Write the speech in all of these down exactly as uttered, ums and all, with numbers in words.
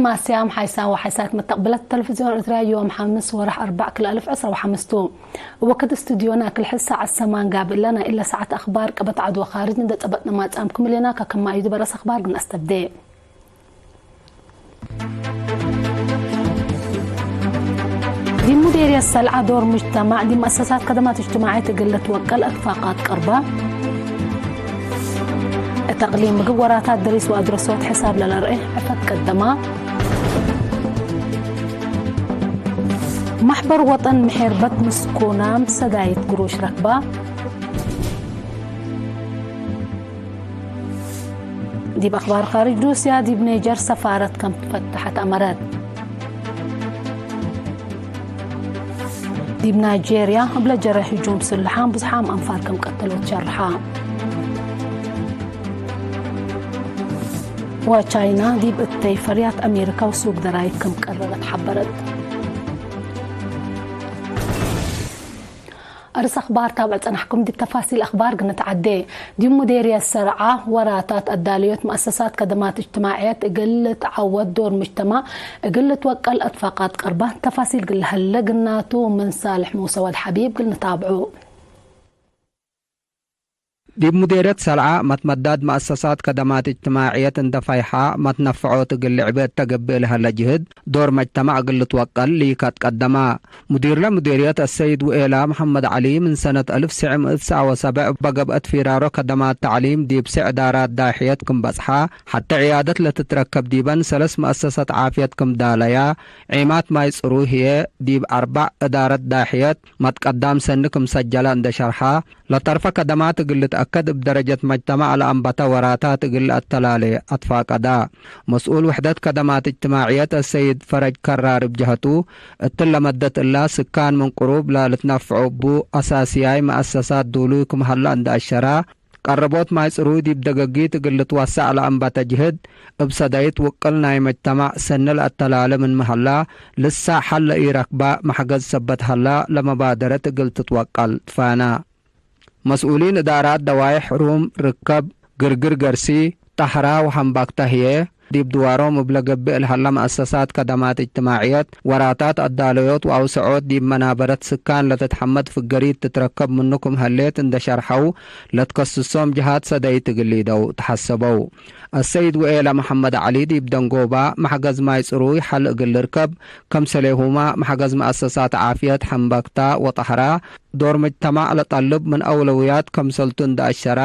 ማስያም ሓይሳም ወሓይሳት መተቅብለት ተለፍዝዮን ኤረትርያ ዮም ሐምስ ወርሕ አርበዕ ክልኤ አልፍ ዕስራ ወሐምስ ቱ። ወክድ ስቱድዮና ክል ሕድ ሳዐት ሰማን ጋብእ እለ ናይ እለ ሳዐት አክባር ቀበት ዐድ ወካርጅ እንዴ ጸበጥነ ማጽአምኩም እሌና። ከከማዩ ዲብ አርእስ አክባር ግን አስተብዴ። ዲብ ሙዴርየት ሰልዓ ዶር ሙጅተማዕ ዲብ መአሰሳት ከደማት እጅትማዕየት እግል ልትወቀል እትፋቃት ቀርበ። እት አቅሊም ምግብ ወራታት ደሪስ ወአድረሶት ሕሳብ ለለርኤ ዕፈት ቀደማ። መሕበር ወጠን ምሔርበት ምስኩናም ሰዳይት ግሩሽ ረክባ። ዲብ አክባር ካርጅ፣ ሩስያ ዲብ ኔጀር ሰፋረት ከም ትፈተሐት አመረት። ዲብ ናይጄርያ እብለ ጀረ ህጁም ስልሓም ብዙሓም አንፋር ከም ቀተሎት ሸርሓ። ወቻይና ዲብ እተይ ፈርያት አሜሪካ ወሱግ ደራይት ከም ቀረረት ሐበረት። አርእስ አክባር ታብዕ ጸናሕኩም። ዲብ ተፋሲል አክባር ግንትዓዴ። ዲብ ሙዴርየት ሰርዓ ወራታት አዳልዮት መአሰሳት ከደማት እጅትማዕየት እግል ልትዓወት ዶር ሙጅተማዕ እግል ልትወቀል አትፋቃት ቀርባ። ተፋሲል እግል ለሀለ ግናቱ ምን ሳልሕ ሙሰ ወድ ሐቢብ እግል ንታብዑ። ዲብ ሙዴርየት ሰልዓ መትመዳድ መአሰሳት ከደማት እጅትማዕየት እንደ ፋይሐ መትነፈዖት እግል ልዕቤ እተ ገብእ ለሀለ ጅህድ ዶር መጅተማዕ እግል ልትወቀል ሊከት ቀደማ። ሙዲርለ ሙዴርየት አሰይድ ውኤላ መሐመድ ዐሊ፣ ምን ሰነት አልፍ ትስዕ ምእት ሰዓ ወሰብዕ እበ ገብአት ፊራሮ ከደማት ተዕሊም ዲብ ስዕ እዳራት ዳሕየት ክም በጽሓ፣ ሐቴ ዕያደት ለትትረከብ ዲበን ሰለስ መአሰሰት ዓፍየት ክም ዳለያ፣ ዒማት ማይ ጽሩይ ህዬ ዲብ አርበዕ እዳረት ዳሕየት መትቀዳም ሰኒ ክም ሰጀለ እንደ ሸርሐ፣ ለተርፈ ከደማት እግል ልትአከድ እብ ደረጀት መጅተማዕ ለአንበተ ወራታት እግል ለአተላሌ አትፋቀዳ። መስኡል ውሕደት ከደማት እጅትማዕየት አሰይድ ፈረጅ ከራር እብ ጀሀቱ፣ እትለ መደት እላ ስካን ምን ቅሩብ ለልትነፍዑ እቡ አሳስያይ መአሰሳት ዱሉይ ክም ሀለ እንደ አሸራ፣ ቀረቦት ማይ ጽሩይ ዲብ ደገጊት እግል ልትወሰዕ ለአንበተ ጅህድ፣ እብ ሰዳይት ውቅል ናይ መጅተማዕ ሰኒ ለአተላለ ምንመ ሀላ፣ ልሳዕ ሐል ለኢረክበ መሕገዝ ሰበት ሀላ፣ ለመባደረት እግል ትትወቀል ትፋና። መስኡሊን እዳራት ደዋይሕ ሩም፣ ርከብ፣ ግርግር ገርሲ፣ ጠህራ ወሐምባክተ ህዬ፣ ዲብ ድዋሮም እብ ለገብእ ለሀለ መአሰሳት ከደማት እጅትማዕየት፣ ወራታት አዳለዮት ወአውሰዖት ዲብ መናበረት ስካን ለትትሐመድ ፍገሪት ትትረከብ ምኑ ክም ሀሌት እንደ ሸርሐው፣ ለትከስሶም ጀሃት ሰደይት እግል ሊደው ተሐሰበው። አሰይድ ውኤለ መሐመድ ዐሊ ዲብ ደንጎባ፣ መሕገዝ ማይ ጽሩይ ሐል እግል ልርከብ፣ ከምሰሌሁመ መሕገዝ መአሰሳት ዓፍየት ሐምባክተ ወጠህራ፣ ዶር መጅተማዕ ለጠልብ ምን አውለውያት ከምሰልቱ እንደ አሸራ፣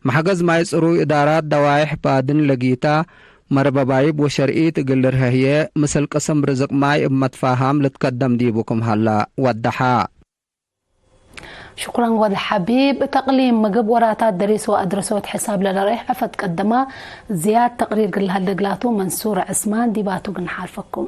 መሕገዝ ማይ ጽሩይ እዳራት ደዋይሕ ባድን ለጊታ፣ መርበባይብ ወሸርኢት እግል ልርሀ ህዬ፣ ምስል ቅስም ርዝቅ ማይ እብ መትፋሃም ልትከደም ዲቡ ክም ሀላ ወደሐ። ሽኩረን ወድ ሐቢብ። እት አቅሊም ምግብ ወራታት ደሪስ ወአድረሶት ሕሳብ ለለርኤ ዕፈት ቀደማ ዝያድ ተቅሪር እግል ለሀለ እግላቱ መንሱር ዕስማን ዲባቱ እግል ነሓልፈኩም።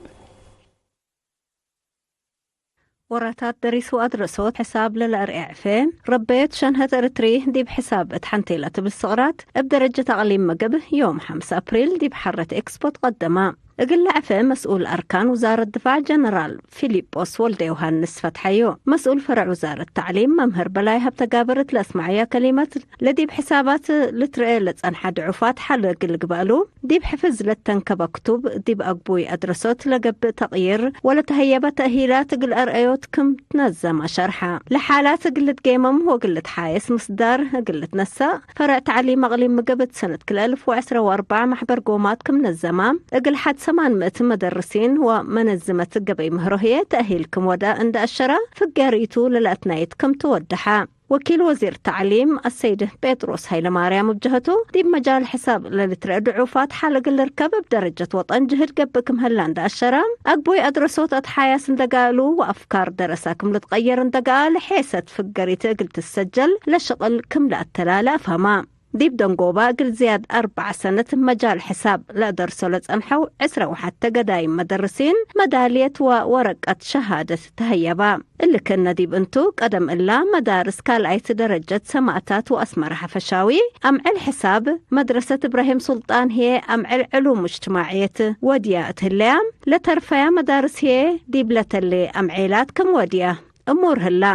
ወራታት ደሪስ ወአድረሶት ሕሳብ ለለአርኤ ዕፌ፣ ረበየት ሸንሀት ኤረትሪ ዲብ ሕሳብ እት ሐንቴ ለትብል ስቅራት፣ እብ ደረጀት አቅሊም ምግብ፣ ዮም ሐምስ አፕሪል ዲብ ሐረት ኤክስፖ ትቀደመ። እግለ ዕፌ መስኡል አርካን ውዛረት ድፋዕ ጀነራል ፊሊጶስ ወልደ ዮሃንስ ፈትሐዮ። መስኡል ፈረዕ ውዛረት ተዕሊም መምህር በላይ ሀብተጋብር እት ለአስመዐያ ከሊመት፣ ለዲብ ሕሳባት ልትረኤ ለጸንሐ ድዑፋት ሐል እግል ልግበእ እሉ፣ ዲብ ሕፍዝ ለተንከበ ክቱብ፣ ዲብ አግቡይ አድረሶት ለገብእ ተቅይር ወለተሀየበ ተእሂላት እግል አርአዮት ክም ትነዘመ ሸርሐ። ለሓላት እግል ልትጌመም ወእግል ልትሓየስ ምስዳር እግል ልትነሰእ፣ ፈረዕ ተዕሊም አቅሊም ምግብ እት ሰነት ክልኤ አልፍ ወዕስራ ወአርበዕ መሕበር ጎማት ክም ነዘመ፣ እግል ሐድ ሰማን ምእት መደርሲን ወመነዝመት ገበይ ምህሮ ህዬ ተእሂል ክም ወደ እንደ አሸረ፣ ፍገሪቱ ለለአትናይት ክም ትወደሐ። ወኪል ወዚር ተዕሊም አሰይድ ጴጥሮስ ሀይለማርያም እብ ጀሀቱ፣ ዲብ መጃል ሕሳብ ለልትረአ ድዑፋት ሐል እግል ልርከብ እብ ደረጀት ወጠን ጅህድ ገብእ ክም ሀላ እንደ አሸረ፣ አግቡይ አድረሶት አትሓያስ እንደ ገአ እሉ ወአፍካር ደረሳ ክም ልትቀየር እንደ ገአ ለሔሰት ፍገሪት እግል ትሰጀል ለሽቅል ክም ለአተላለ አፍሀማ። ዲብ ደንጎባ እግል ዝያድ አርበዕ ሰነት መጃል ሕሳብ ለአደርሶ ለጸንሐው ዕስራ ወሐቴ ገዳይም መደርሲን መዳልየት ወወረቀት ሸሃደት ተሀየባ። እሊ ክእነ ዲብ እንቱ፣ ቀደም እላ መዳርስ ካልኣይት ደረጀት ሰማእታት ወአስመረ ሐፈሻዊ አምዕል ሕሳብ፣ መድረሰት እብራሂም ሱልጣን ህዬ አምዕል ዕሉም እጅትማዕየት ወድያ እት ህለያ፣ ለተርፈያ መዳርስ ህዬ ዲብ ለተሌ አምዔላት ክም ወድያ እሙር ህላ።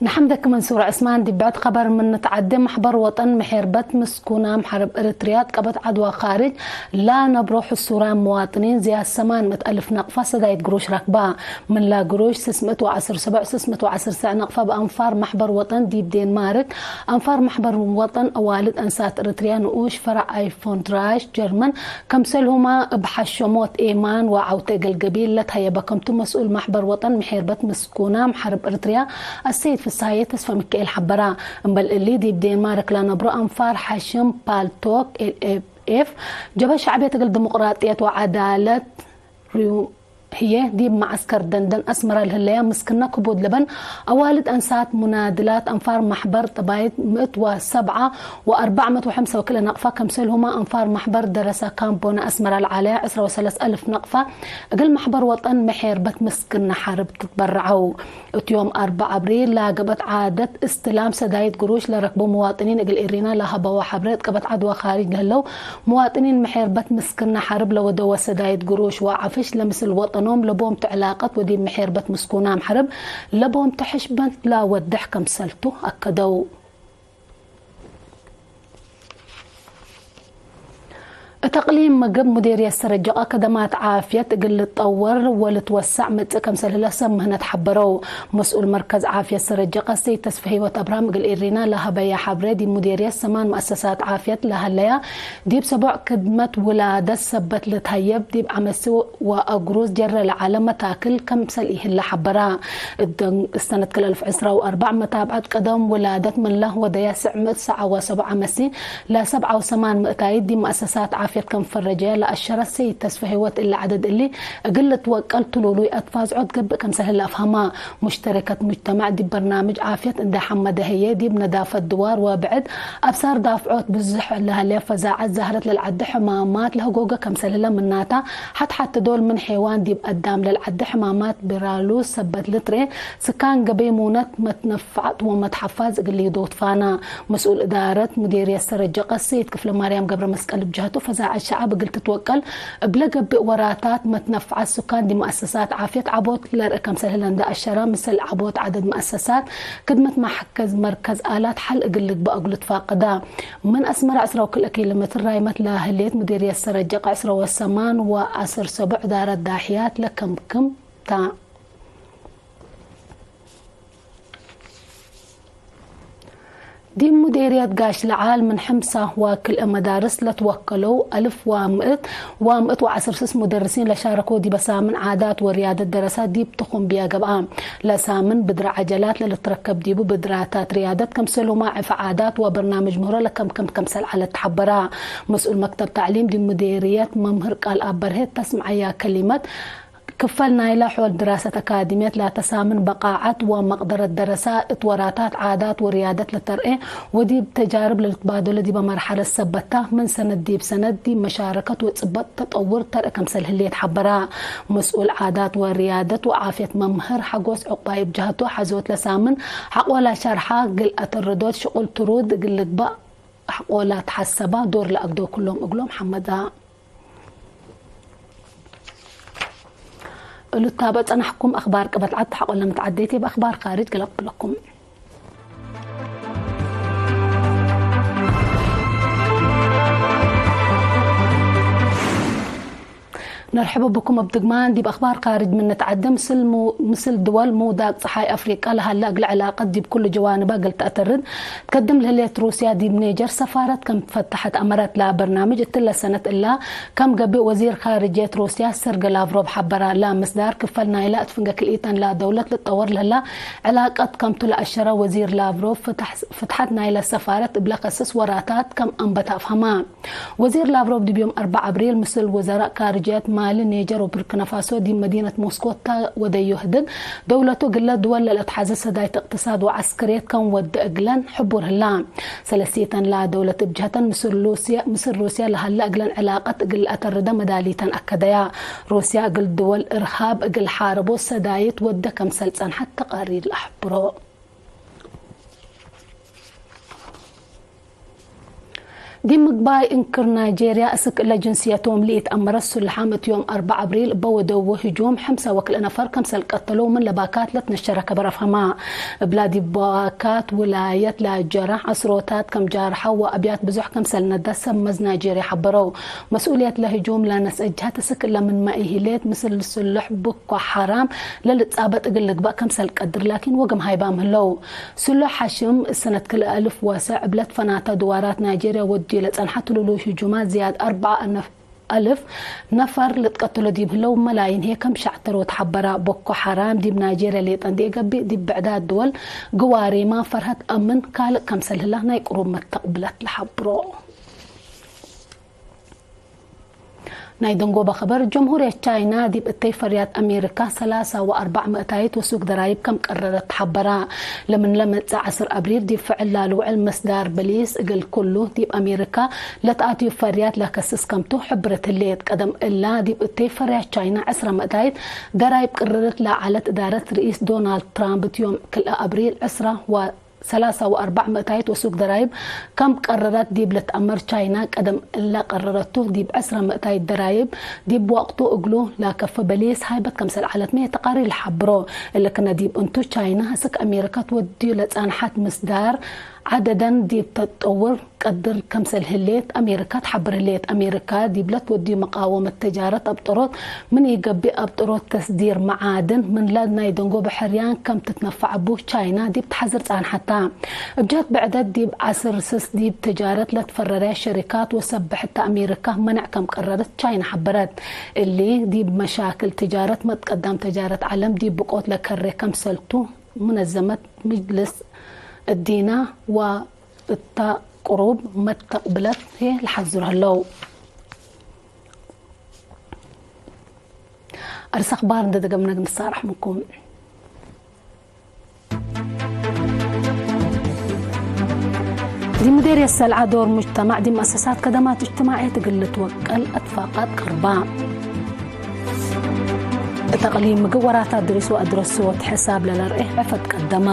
ነሐምደክ መንሱር ዕስማን። ዲብ ብዕድ ኸበር ምን ንትዐዴ፣ መሕበር ወጠን መሔርበት ምስኩናም ሐርብ እርትርያ እት ቀበት ዐድዋ ካርጅ ለነብሮ ሕሱራም መዋጥኒን ዝያድ ሰማን ምእት አልፍ ነቅፋ ሰዳይት ግሮሽ ረክባ። ምንላ ግሮሽ ስስ ምእት ወዐስር ሰቦዕ፣ ስስ ምእት ወዐስር ሰዕ ነቅፋ በአንፋር መሕበር ወጠን ዲብ ዴንማርክ፣ አንፋር መሕበር ወጠን አዋልድ አንሳት እርትርያ ንኡሽ ፈረዕ አይፎንድራሽ ጀርመን፣ ከምሰልሁመ እብ ሐሸሞት ኤማን ወዐውተ እግል ገቢል ለትሀየበ ከምቱ መስኡል መሕበር ወጠን መሔርበት ምስኩናም ሐርብ እርትርያ አሰይድ ፍስሃየ ተስፈ ሚካኤል ሐበራ። እምበል እሊ፣ ዲብ ዴንማርክ ለነብሮ አንፋር ሐሽም ፓልቶክ ኤል ኤፍ ኤፍ፣ ጀብሀት ሸዕብየት እግል ዲሞቅራጥየት ወዐዳለት ሪዩ ህዬ፣ ዲብ መዐስከር ደንደን አስመራ ለህለያ ምስክነ ክቡድ ለበን አዋልድ አንሳት ሙናድላት አንፋር መሕበር ጠባይት ምእት ወሰብዓ ወአርበዕ ምእት ወሐምሳ ወክልኤ ነቅፋ፣ ከምሰልሁመ አንፋር መሕበር ደረሰ ካምፖነ አስመራ ለዐለያ ዕስራ ወሰለስ አልፍ ነቅፋ፣ እግል መሕበር ወጠን መሔርበት ምስክነ ሐርብ ትትበረዐው። እት ዮም አርበዕ አብሪል ለገብአት ዓደት እስትላም ሰዳይት ግሩሽ ለረክቦ መዋጥኒን እግል ኤሪና ለሀበወ ሐብሬ፣ እት ቀበት ዐድዋ ካርጅ ለህለው መዋጥኒን መሔርበት ምስክነ ሐርብ ለወደወ ሰዳይት ግሩሽ ወዐፍሽ ለምስል ወጠኖም ለቦምቱ ዕላቀት ወዲብ መሔርበት ምስኩናም ሐርብ ለቦምቱ ሕሽመት ለወድሕ ከምሰልቱ አከደው። እት አቅሊም ምግብ ሙዴርየት ሰረጀቀ ከደማት ዓፍየት እግል ልትጠወር ወልትወሰዕ ምጽእ ከምሰል ህለ ሰብ ምህነት ሐበረው። መስኡል መርከዝ ዓፍየት ሰረጀቀ ሰይድ ተስፈ ህይወት አብርሃም እግል ኤሪና ለሀበየ ሐብሬ፣ ዲብ ሙዴርየት ሰማን መአሰሳት ዓፍየት ለሀለያ፣ ዲብ ሰቦዕ ክድመት ውላደት ሰበት ልትሀየብ፣ ዲብ ዐመሲ ወአግሩዝ ጀረ ለዐለ መታክል ከምሰል ኢህለ ሐበራ። እብ ሰነት ክል አልፍ ዕስራ ወአርበዕ መታብዐት ቀደም ውላደት ምንለ ወደያ ስዕ ምእት ሰዓ ወሰብዓ አመሲ ለሰብዓ ወሰማን ምእታይት ዲብ መአሰሳት ዓፍየት ከም ፈረጀያ ለአሸረ ሰይድ ተስፈ ህይወት፣ እሊ ዐደድ እሊ እግል ልትወቀል ትሉሉይ አትፋዝዖት ገብእ ከምሰል ህለ አፍሀማ። ሙሽተረከት ሙጅተማዕ ዲብ በርናምጅ ዓፍየት እንዴ ሐመደ ህዬ፣ ዲብ ነዳፈት ድዋር ወብዕድ አብሳር ዳፍዖት ብዙሕ ለህሌ ፈዛዐት ዛህረት ለልዐደ ሕማማት ለህጎገ ከምሰል ህለ ምናታ፣ ሐት-ሐት ዶል ምን ሔዋን ዲብ አዳም ለልዐደ ሕማማት ቢራሉስ ሰበት ልትርኤ፣ ስካን ገበይ ሙነት መትነፋዕት ወመትሐፋዝ እግል ሊዶት ፋና። መስኡል እዳረት ሙዴርየት ሰረጀቀ ሰይድ ክፍለማርያም ገብረመስቀል እብ ጀህቱ፣ ፈዛዐት ሸዐብ እግል ትትወቀል እብለ ገብእ ወራታት መትነፋዕት ስካን ዲብ መአሰሳት ዓፍየት ዐቦት ለርእ ከምሰል ህለ እንዴ አሸራ፣ ምስል ዐቦት ዐደድ መአሰሳት ክድመት መሐከዝ መርከዝ አላት ሐል እግል ልግበእ እግሉ ትፋቅዳ። ምን አስመረ ዕስራ ወክልኤ ኪሎ ሜትር ራይመት ለህሌት ሙዴርየት ሰረጀቀ ዕስራ ወሰማን ወአስር ሰቦዕ እዳረት ዳሕያት ለከምክም ታ። ዲብ ሙዴርየት ጋሽ ለዓል ምን ሕምሳ ወክልኤ መዳርስ ለትወከለው አልፍ ወምእት ወምእት ወዐስር ስስ ሙደርሲን ለሻረከው ዲበ ሳምን ዓዳት ወርያደት ደረሳ ዲብ ተኹምብያ ገብአ። ለሳምን ብድረ ዐጀላት ለልትረከብ ዲቡ ብድራታት ርያደት ከምሰሉማ ዕፈ ዓዳት ወበርናምጅ ምህሮ ለከምከም ከምሰል ዐለት ተሐበራ። መስኡል መክተብ ተዕሊም ዲብ ሙዴርየት መምህር ቃልኣብ በርሄ ተስምዐያ ከሊመት፣ ክፈል ናይላ ሖል ድራሰት አካድምየት ላተ ሳምን በቃዐት ወመቅደረት ደረሳ እት ወራታት ዓዳት ወርያደት ለተርኤ ወዲብ ተጃርብ ለልትባደሎ ዲበ መርሐለት ሰበት ተ፣ ምን ሰነት ዲብ ሰነት ዲብ መሻረከት ወጽበጥ ተጠውር ተርእ ከምሰል ህሌት ሐበራ። መስኡል ዓዳት ወርያደት ወዓፍየት መምህር ሐጎስ ዑቅባይ እብ ጀሀቱ ሐዞት ለሳምን ሐቆላ ሸርሓ እግል አተርዶት ሽቁል ትሩድ እግል ልግበእ ሐቆላ ተሐሰባ ዶር ለአግዶ ክሎም እግሎም ሐመዳ። እሉ ታበ ጸናሕኩም አክባር ቅበት ዐድ ተሐቆለ ምትዓደይት እብ አክባር ካርጅ ገለቅብለኩም። ነርሕቡ ብኩም እብ ድግማን ዲብ አክባር ካርጅ ምን ንትዓደ፣ ምስል ሙ-፣ ምስል ድወል ምውዳቅ ጸሓይ አፍሪቃ ለሀለ እግል ዕላቀት ዲብ ኩሉ ጀዋንባ እግል ተአተርድ ትከድም ለህሌት ሩስያ ዲብ ኔጀር ሰፋረት ከም ፈተሐት አመረት። ለበርናምጅ እትለ ሰነት እላ ከም ገብእ ወዚር ካርጅየት ሩስያ ሰርገ ላቭሮቭ ሐበራ። ለምስዳር ክፈል ናይላ እት ፍንገ ክልኢተን ለደውለት ልትጠወር ለህላ ዕላቀት ከምቱ ለአሸረ ወዚር ላቭሮቭ፣ ፍትሐት ናይለ ሰፋረት እብለ ከስስ ወራታት ከም አንበተ አፍሀማ። ወዚር ላቭሮቭ ዲብ ዮም አርበዕ አብሪል ምስል ወዘራእ ካርጅየት ማሊ፣ ኔጀር ወቡርኪናፋሶ ዲብ መዲነት ሞስኮ እተ ወደዮ ህድግ፣ ደውለቱ እግለ ድወል ለለትሐዜ ሰዳይት እቅትሳድ ወዐስክርየት ከም ወደ እግለን ሕቡር ህላ። ሰለሲተን ለደውለት እብ ጀህተን ምስል ሩስየ-፣ ምስል ሩስየ ለሀለ እግለን ዕላቀት እግል ለአተርደ መዳሊተን አከደያ። ሩስየ እግል ድወል እርሃብ እግል ሓርቦ ሰዳይት ወደ ከምሰል ጸንሐት ተቃሪር ለአሕብሮ። ዲብ ምግባይ እንክር ናይጄርያ፣ እስክ እለ ጅንስየቶም ለኢተአመረት ስሉሓም እት ዮም አርበዕ አብሪል እበ ወደዎ ህጁም፣ ሐምሳ ወክልኤ ነፈር ከምሰል ቀተለው ምን ለባካት ለትነሸረ ከበር አፍሀማ። እብላ ዲብ ባካት ውላየት ለአጀረ ዐስሮታት ከም ጃርሐው ወአብያት ብዙሕ ከምሰል ነዳ ሰብ መዝ ናይጄርያ ሐበረው። መስኡልየት ለህጁም ለነስአ ጀሀት እስክ እለ ምንመ ኢህሌት፣ ምስል ስሉሕ ቦኮ ሐራም ለልትጻበጥ እግል ልግበእ ከምሰል ቀድር ላኪን ወግም ሃይባም ህለው። ስሉሕ ሐሽም ሰነት ክልኤ አልፍ ወሰዕ እብለት ፈናተ ድዋራት ናይጄርያ ወድዩ ለጸንሐ ትሉሉይ ህጁማት ዝያድ አርበዓ አልፍ ነፈር ልትቀትሎ ዲብ ህለው፣ መላይን ህዬ ከም ሸዕተሮ ተሐበራ። ቦኮ ሐራም ዲብ ናይጄርያ ሌጠ እንዴ ገብእ፣ ዲብ ብዕዳት ድወል ግዋሬማ ፈርሀት አምን ካልእ ከምሰል ህላ ናይ ቅሩብ መተቅብለት ለሐብሮ። ናይ ደንጎበ ኸበር፣ ጀምሁርየት ቻይና ዲብ እተይ ፈርያት አሜሪካ ሰላሳ ወአርበዕ ምእታይት ወሱግ ደራይብ ከም ቀረረት ተሐበራ። ለምን ለመጽእ ዐስር አብሪል ዲብ ፍዕል ላልውዕል ምስዳር በሊስ እግል ኩሉ ዲብ አሜሪካ ለተአትዩ ፈርያት ለከስስ ከምቱ ሕብረት ህሌት። ቀደም እላ ዲብ እተይ ፈርያት ቻይና ዕስራ ምእታይት ደራይብ ቅርርት ለዐለት እዳረት ርኢስ ዶናልድ ትራምፕ እት ዮም ክልኤ አብሪል ዕስራ ወ ሰላሳ ወአርበዕ ምእታይት ወሱግ ደራይብ ከም ቀረረት ዲብ ልትአመር ቻይና፣ ቀደም እለ ቀረረቱ ዲብ ዕስራ ምእታይት ደራይብ ዲብ ወቅቱ እግሉ ለከፍ በሊስ ሃይበት ከምሰል ዐለትመ ተቃሪር ለሐብሮ። እለ ክነ ዲብ እንቱ ቻይና እስክ አሜሪካ ትወድዩ ለጸንሐት ምስዳር ዐደደን ዲብ ተጠውር ቀድር ከምሰል ህሌት አሜሪካ ተሐብር ህሌት። አሜሪካ ዲብለ ትወድዩ መቃወመት ተጃረት አብጠሮት ምን ኢገብእ፣ አብጠሮት ተስዲር መዓድን ምንለ ናይ ደንጎበ ሕርያን ከም ትትነፈዕ እቡ ቻይና ዲብ ተሐዝር ጸንሐታ። እብ ጀህት ብዕደት ዲብ ዐስር ስስ ዲብ ተጃረት ለትፈረረያ ሸሪካት ወሰብሕተ አሜሪካ መነዕ ከም ቀረረት ቻይና ሐበረት። እሊ ዲብ መሻክል ተጃረት መትቀዳም ተጃረት ዐለም ዲብ ብቆት ለከሬ ከምሰልቱ። ሙነዘመት ምጅልስ እዲና ወእታ ቅሩብ መተቅብለት ህዬ ለሐዝር ህለው። አርስ አኽባር እንዴ ደገምነ ንሳረሕ ምንኩም። ዲብ ምዴርየት ሰልዐ ዶር ሙጅተማዕ ዲብ መአሰሳት ከደማት እጅትማዕየት እግል ልትወቀል እትፋቃት ቀርባ። እት አቅሊም ምግብ ወራታት ድሪስ ወአድረሶት ሕሳብ ለለርኤ ዕፈት ቀደማ።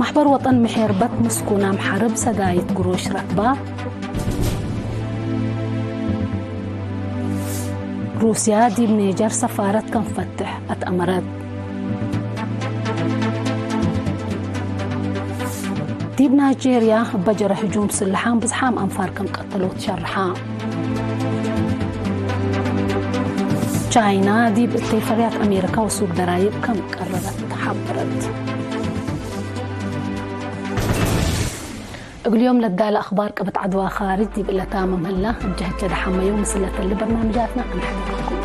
ማሕበር ወጠን ምሔርበት ምስኩናም ሐርብ ሰዳይት ግሮሽ ረክባ። ሩስያ ዲብ ኔጀር ሰፋረት ከም ፈትሕ አትአመረት። ዲብ ናይጄርያ እበ ጀረ ህጁም ስልሓም ብዝሓም አንፋር ከም ቀተሎ ትሸርሐ። ቻይና ዲብ እተይ ፈርያት አሜሪካ ወሱግ ደራይብ ከም ቀረረት ተሐበረት። እግል ዮም ለዳለ አኽባር ቅብት ዐድዋ ካርጅ ዲብ እለ ታምም ህላ። እብ ጀህት ጀደ ሐመዩ ምስል ለተሊ በርናምጃትና እንሐድረኩም።